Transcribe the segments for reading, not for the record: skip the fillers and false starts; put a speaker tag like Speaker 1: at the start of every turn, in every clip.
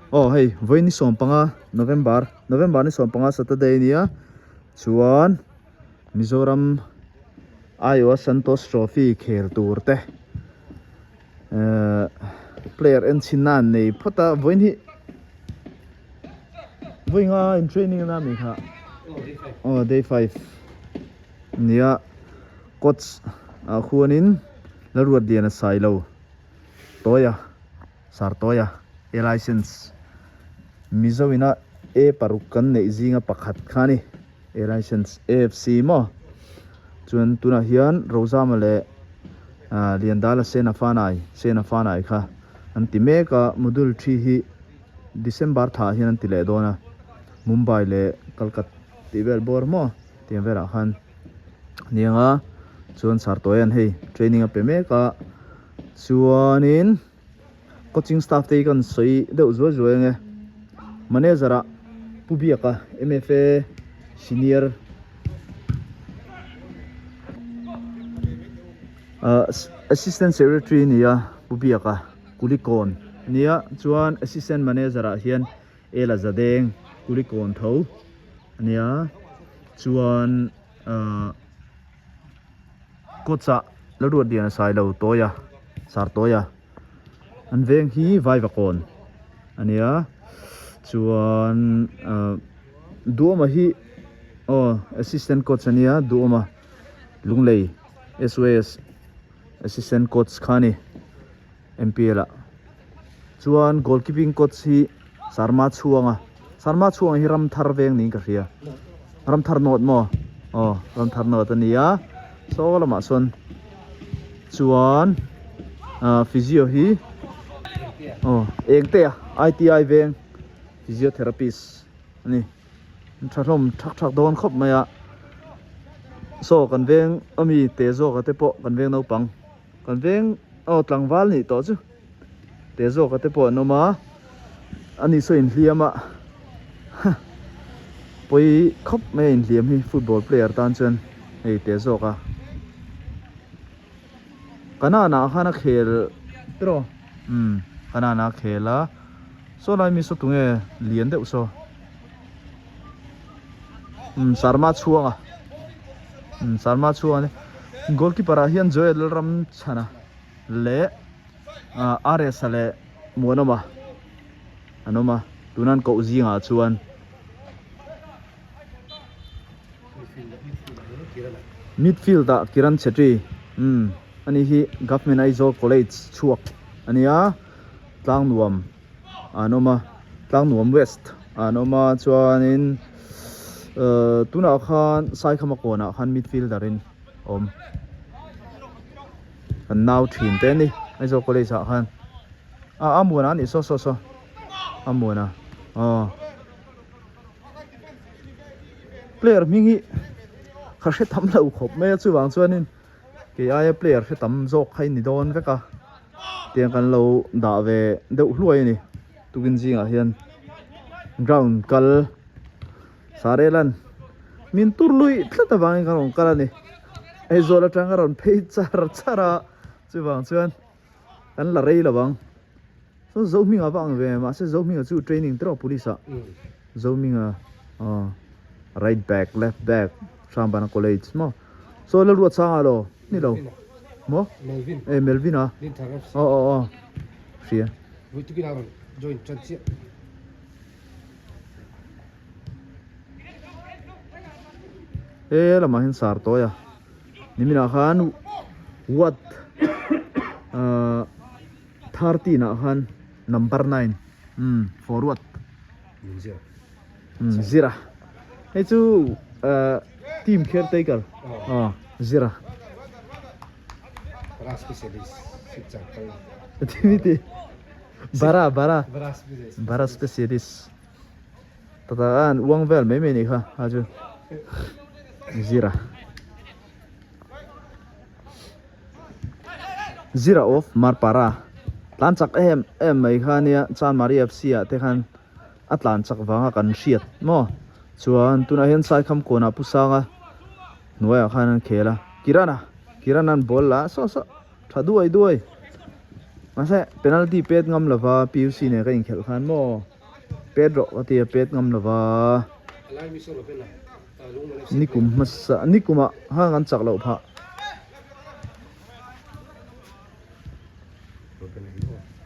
Speaker 1: Aw hei vawi ni sawmpanga November November ni sawmpanga Saturday a nia chuan Mizoram aiawha Santosh Trophy khel tur te ehh player en chhin na an nei phawt a vawiin hi vawi nga in training a ni kha aw day five nia coach ah khuanin Lalruatliana Sailo Tawia. Sartawia A license Mizo ina A paruk kan neih zinga pakhat kha a ni A license AFC maw chuan tunah hian Rozama leh ah Liandala Sena Fanai Sena Fanai kha an ti mek a module thi hi December thah hian an ti leh dawn a Mumbai leh Calcutta tih vel bawr maw tiang velah khan aniang a chuan Sartawia'n hei training a pe mek a. Chuanin coaching staff te hi kan sawi deuh zuai zuai ange manager ah Pu Biaka M_F_A senior ah assistant secretary a ni a Pu Biaka Kulikawn a ni a chuan assistant manager ah hian Ela Zadeng Kulikawn tho a ni a chuan ah. Kawtchah la ruat lian a sai lo tawi a sar tawi a an veng hi vaivakawn a nia chuan ahh duhawma hi aw assistant coach a nia duhawma lunglei S_O_S assistant coach kha a ni M_P_L ah chuan goalkeeping coach hi Sarma chhuanga Sarma chhuanga hi Ramthar veng niin ka hria Ramthar North maw aw Ramthar North a ni a saw lamah sawn chuan ah physio hi aw eng te a I_T_I veng physiotherapist a ni tha hlawm thak thak dawn khawp mai a saw kan veng ami te zawk a te pawh kan veng naupang kan veng aw tlangval nih tawh chu. Te zawk a te pawh an awm a ani saw inhliam a ha pawi khawp mai a inhliam hi football player tan chuan hei te zawk a kanan ah khan a khel tiraw umm kanan ah a khel a saw lai mi saw tunge lian deuh saw umm sarma chhuang a umm sarma chhuang a ni goalkeeper ah hian Joel Ramchhana leh Aresa leh Muanawma an awm a tuna an koh zingah chuan midfield ah Kiran Chhetri umm ani hi Government Aizawl College chhuak a nia Tlangnuam an awm a Tlangnuam West an awm a chuanin ehh tunah khan Saikhama kawnah khan midfielder in a awm. Kan nau thin te a ni Aizawl college ah khan ah a muan a nih saw saw saw a muan a aw player hming hi ka hre tam lo khawp mai a chuvang chuanin kei aia player hre tam zawk kha i ni dawn vek a tiang kan lo dah ve deuh hluai a ni tukin zingah hian ground kal. Sarelan min tur lui tlat avangin ka rawn kal a ni. Aizawl atang ka rawn phei char char a, chuvang chuan kan la rei lo ang. Chuan Zohminga va ang ve, mahse Zohminga chu training tawh police ah. Zohminga aw right back, left back, Hrambana college maw. Saw Lalruatsanga lo ni lo maw?
Speaker 2: Melvin.
Speaker 1: E Melvin a. Aw aw aw hria.
Speaker 2: Vui tukin a rawn join tan chiah.
Speaker 1: He lamah hian sar tawi a niminah khan wat ahh 13 ah khan number 9 umm forward umm zira hei chu ahh team caretaker aw zira Bara bara bara specialist tata an uang vel mai mai ni kha ha chu zira zira of marpara tlan chak em em mai kha nia chanmari fc ah te khan a tlan chak vanga kan hriat maw chuan tunah hian saikham kawnah pu sanga hnuaiah khan an khel a kirana kirana an ball la saw saw. Tha duai duai. Mahse penalty pet ngam lova PUC nen ka inkhelh khan maw. Pet rawh ka ti a pet ngam lo va. Nikum hmasa nikumah khan kan chak loh phah.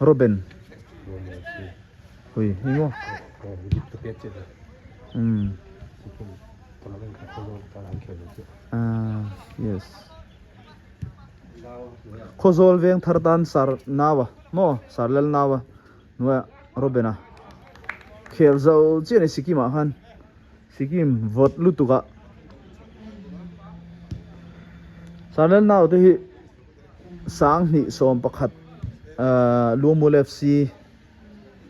Speaker 1: Robin Hui hei maw umm ah yes Khawzawl veng thar tan sar nau a maw sar lal nau a hnuaiah Robin a khel zo chiah a ni Sikkim ah khan Sikkim vawt lutuk ah sar lal nau te hi. Sanghnih 11 Luangmual FC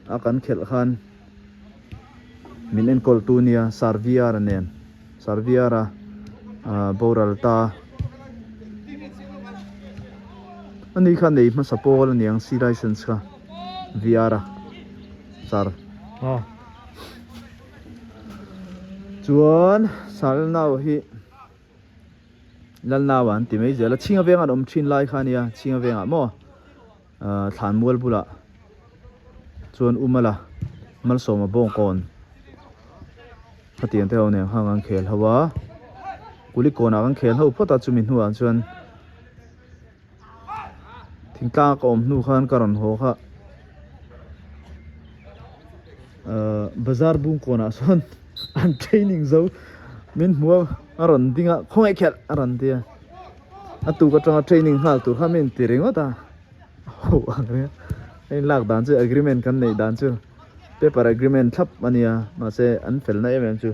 Speaker 1: a kan khelh khan min enkawl tu nia Sarviara nen Sarviara boral ta ani kha nei hmasa pawl aniang C license kha VR a Sar chuan Sarnau hi. Lalnau an ti mai zel a, chhinga veng an awm thin lai kha ania, chhinga vengah maw ahh thlan mual bulah chuan Umala Malsawma Bawngkawn khatiang te ho nen khan kan khel ho a, Kulikawnah kan khel ho phawt a chumi hnuah chuan thingtlang ka awm hnu khan ka rawn haw kha ahh bazar Bungkawnah sawn an training zo min hmu a a rawn ding a khawngaih khelh a rawn ti a a tuk atanga training nghal tur kha min ti ringawt a ho ang reng a hei lak dan chu agreement kan neih dan chu paper agreement thlap a nia mahse an fel na em em chu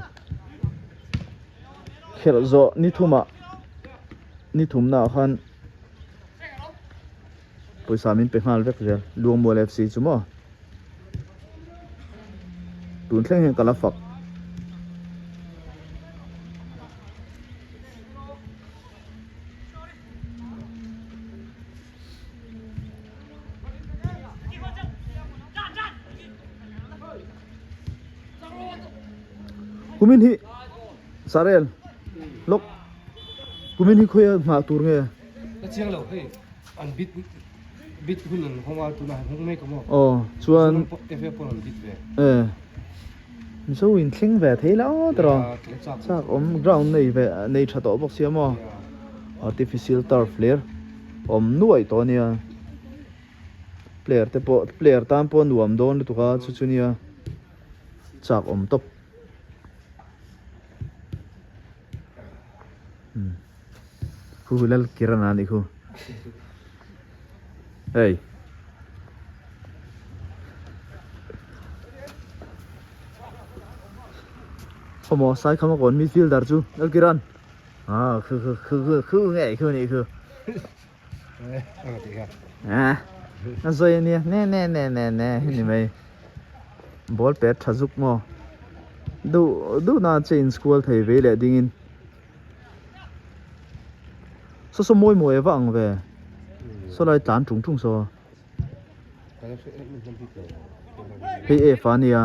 Speaker 1: khelh zawh ni thumah ni thumnaah khan pawisa min pe nghal vek zel Luangmual FC chu maw tun thleng hian ka la fak kumin hi Sarel lawk kumin hi khawi a nghah tur nge
Speaker 2: ka chiang lo hei an bit bit hun an hawng a tuna han hawng mek a maw
Speaker 1: aw chuan
Speaker 2: FA pawn an bit ve
Speaker 1: e mizo in thleng ve thei lo tawh chak awm ground nei ve nei tha tawh bawk sia maw artificial turf hlir awm nuaih tawh ania player te pawh player tan pawh nuam dawn lutuk a chu chu nia chak awm tawp. Khu hu lal kiran a nih khu hei khawmaw sai khama kawn midfielder chu lal kiran ah khu khu khu khu khu nge khu nih khu ah a zawi ania ne ne ne ne ne hemi mai ball pet tha zuk maw duh duh na change kual thei vei leh ding in saw saw mawi mawi ava ang ve saw lai tlan tung tung saw hei F a nia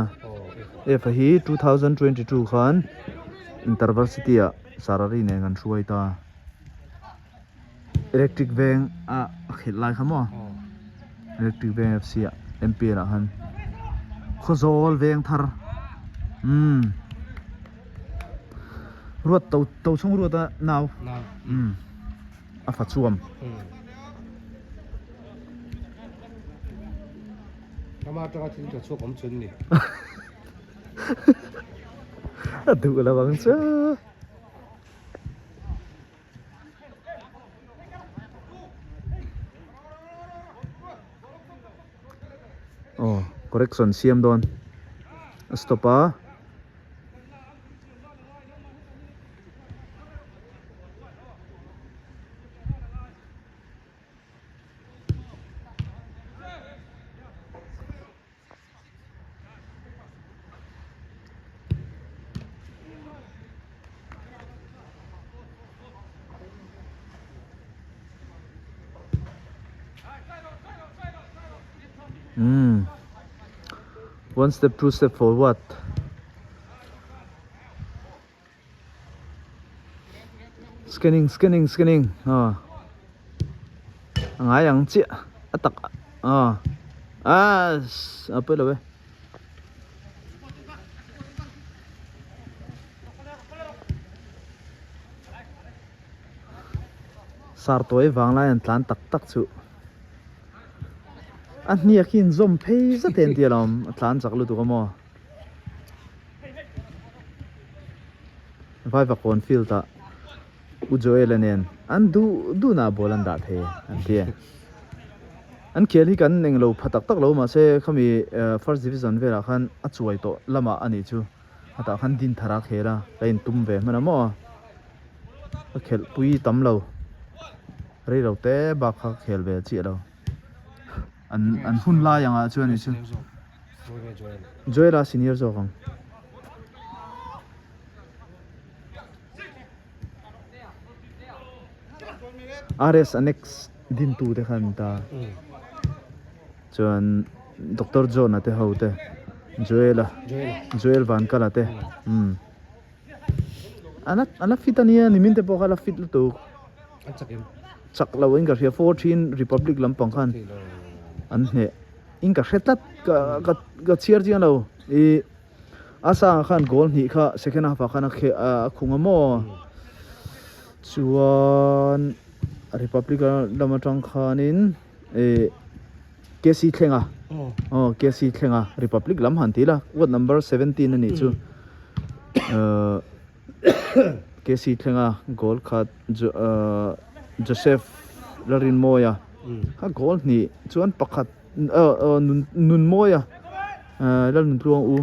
Speaker 1: F hi 2022 khan interversity ah sarari nen kan hruai ta. Electric veng a a khelh lai kha maw electric veng FC ah MPL ah khan Khawzawl veng thar umm ruat to to chhung ruat a nau umm a fa chuam. A duh lo ang chu. Aw correction siam dawn a stop a. Umm one step two step forward scanning scanning scanning ah a ngai ang chiah a tak ah ah a pawi lo e. Sartawi vanglai an tlan tak tak chu a hniak hi inzawm phei zet e an ti alawm a tlan chak lutuk a maw. Vaivakawn field ah U Joel-a nen an duh duhna ah ball an dah thei an ti e. An khel hi kan englo pha tak tak lo mahse khami first division velah khan a chuai tawh lamah a nih chu hetah khan din thar a khel a ka intum ve hman a maw. Ka khelh pui tam lo rei lo te bak kha ka khel ve chiah lo an an hun lai angah chuan ni chu Joel a senior zawk ang. RS Annex dintu te khan ta chuan Doctor John a te ho te Joel a Joel Vankala te umm. A la fit a nia nimin te pawh kha a la fit lutuk chak lo in ka hria 14 republic lampang khan an hneh in ka hre tlat ka ka ka chhiar chiang lo ih a sangah khan goal hnih kha second half ah khan a kheh a khung a maw chuan republic lam atang khanin ih. KC Thlenga aw KC Thlenga Republic lam han ti la ward number 17 a nih chu ahh KC Thlenga goal khat ahh Joseph Larinmawia kha goal hnih chuan pakhat ah ah Nunmawia ahh Lalnuntluang u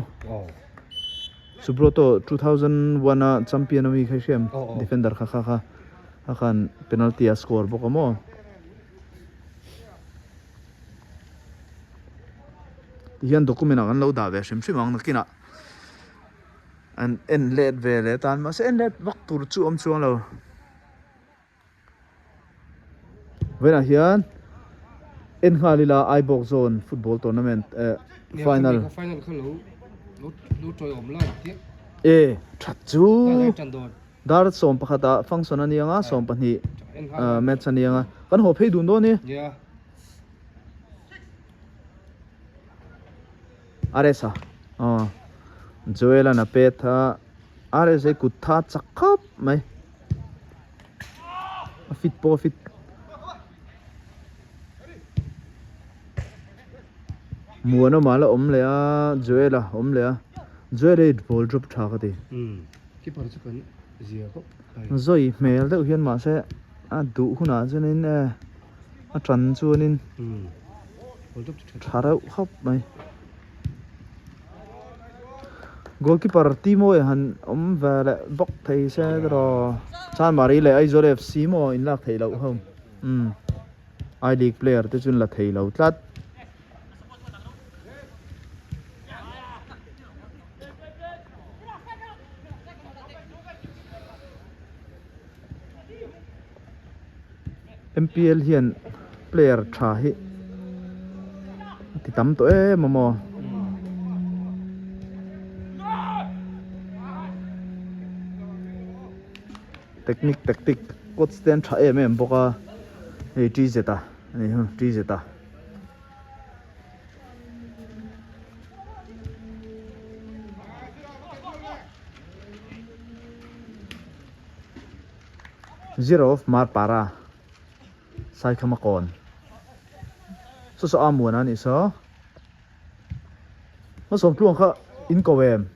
Speaker 1: Subroto 2001 a champion ami kha i hria em defender kha kha kha khan penalty a score bawk a maw. Tihian document ah kan lo dah ve hrim hrim ang nakinah an en let ve leh tan mahse en let vak tur chu awm chuang lo. Vawiinah hian en nghal ila Aibawk Zone football tournament eh final. E that chu. Dar 11 ah function a ni ang a, 12 match a ni ang a, kan haw phei dun dawn ni. RS a aw Joel an a pet a, RS hi kut tha chak khawp mai, a fit pawh a fit. Muanawma la awm leh a, Joel a awm leh a, Joel hi ball drop tha ka ti.
Speaker 2: Keeper chu kan zia khawp mai.
Speaker 1: Zawi hmel deuh hian mahse a duh hunah chuanin e a tan chuanin tha reuh khawp mai. Goalkeeper Timo e han awm ve leh bawk thei se tiraw Chanmari leh Aizawl FC maw in lak theih loh ho umm I League player te chu an la thei lo tlat. MPL hian player tha hi a ti tam tawh em a maw. Technique tactic coach te an tha em em bawk a hei TZ a ani hi TZ a. Zero of Marpara Saikhama kawn saw saw a muan a nih saw hmasawm tluang kha in ko em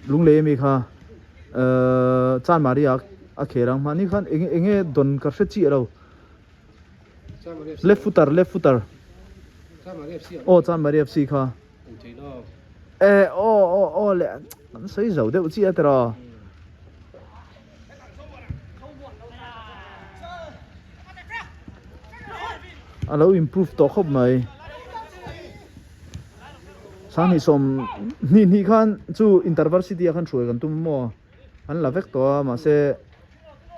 Speaker 1: Lunglei ami kha ehh Chanmari ah a khel ang mahni khan eng enge dawn ka hre chiah lo. Left footer left footer aw Chanmari FC kha e aw aw aw le an sawi zo deuh chiah tiraw a lo improve tawh khawp mai sanghnih sawm hnih hnih khan chu intervarsity ah khan hruai kan tum maw an la vek tawh a mahse.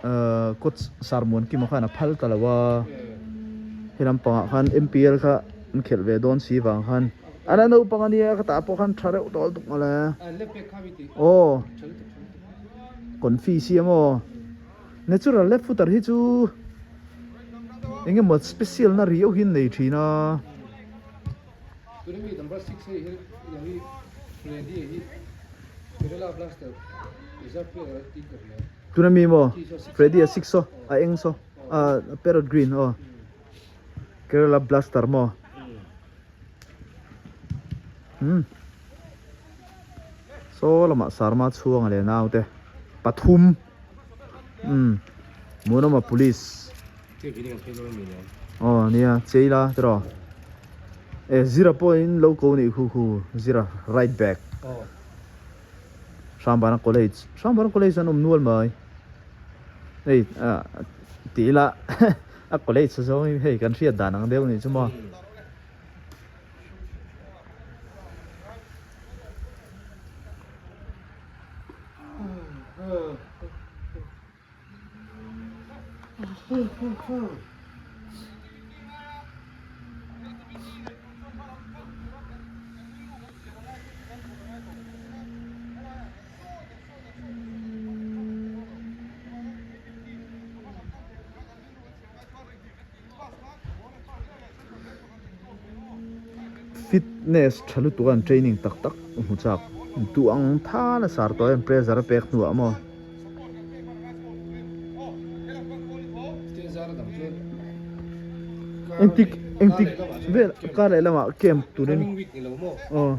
Speaker 1: Ahh coach Sarmuan Kima khan a phal ta lo a, he lampangah khan M_P_L kha an khelh ve dawn si vang khan a la naupang a nia ka tah pawh khan tha reuh tawh lutuk mawle aw confi siam aw natural left footer hi chu eng emaw special na riau hi an nei thin a. Tuna mi maw Freddy a six saw a eng saw a parrot green aw Kerala blaster maw umm saw lamah Sarma chhuanga leh naute pathum umm Muanawma police aw nia cheila tiraw e Zira pawhin lo ko nih khu khu Zira right back. Hrambana College Hrambana College an awm nual mai hei ah tih ila a college zawng hi hei kan hriat dan ang deuh nih chu maw. Fitness tha lutuk a an training tak tak hmu chak duh ang than a sar tawh em pressure a pek hnuah maw. Engtik engtik vel kar leh lamah camp turin aw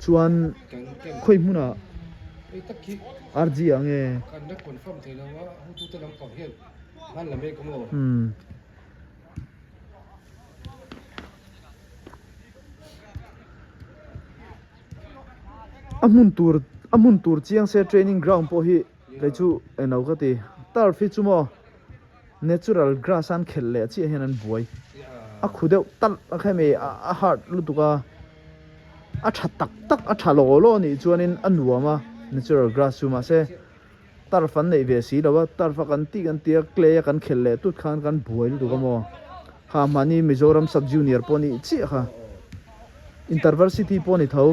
Speaker 1: chuan khawi hmunah RG ah nge. Umm. A hmun tur a hmun tur chiang se training ground pawh hi kei chu englo ka ti turf hi chu maw natural grass a an khelh leh chiah hian an buai a khu deuh talh a khemi a hard lutuk a a tha tak tak a tha law law a nih chuanin a nuam a natural grass chu mahse. Turf an neih ve si lo a, turf a kan tih kan tia clay a kan khelh leh tut khan kan buai lutuk a maw? Kha mahni Mizoram sub junior pawh nih chiah kha Intervarsity pawh ni tho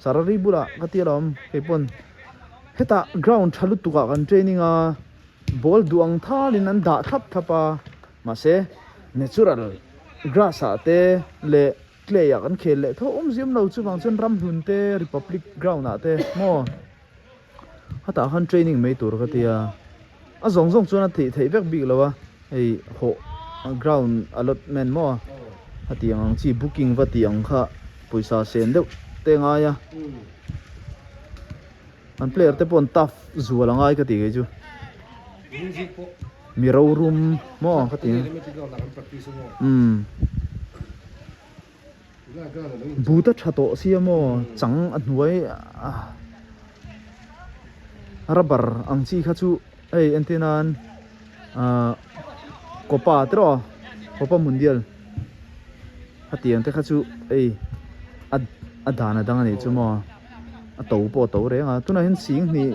Speaker 1: Sarari bulah ka tia lo awm kei pawn hetah ground tha lutuk ah kan training a ball duh ang thalin an dah thlap thlap a mahse natural grass ah te leh clay ah kan khel leh tho awm ziam lo chuvang chuan ramhlun te Republic ground ah te maw. Hetah khan training mai tur ka ti a, a zawng zawng chuan a theih theih vek bik lo a, hei hawh ground allotment maw a tih ang ang chi booking va tih ang kha pawisa sen deuh te a ngai a, an player te pawh an tough zual a ngai ka ti kei chu, mi rorum maw ka ti umm. But a tha tawh sia maw chang a hnuai rubber ang chi kha chu hei entir nan ahh copa te rawh copa mundial hetiang te kha chu hei a dan a dang a nih chu maw a to pawh a to reng a tunah hian singhnih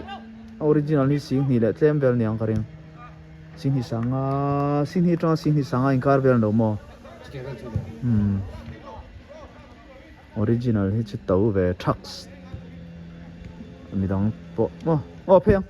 Speaker 1: a original hi singhnih leh tlem vel aniang ka ring singhnih sanga singhnih atanga singhnih sanga inkar vel an lo maw. Umm original hi chu to ve thaks midang pawh maw aw phei ang.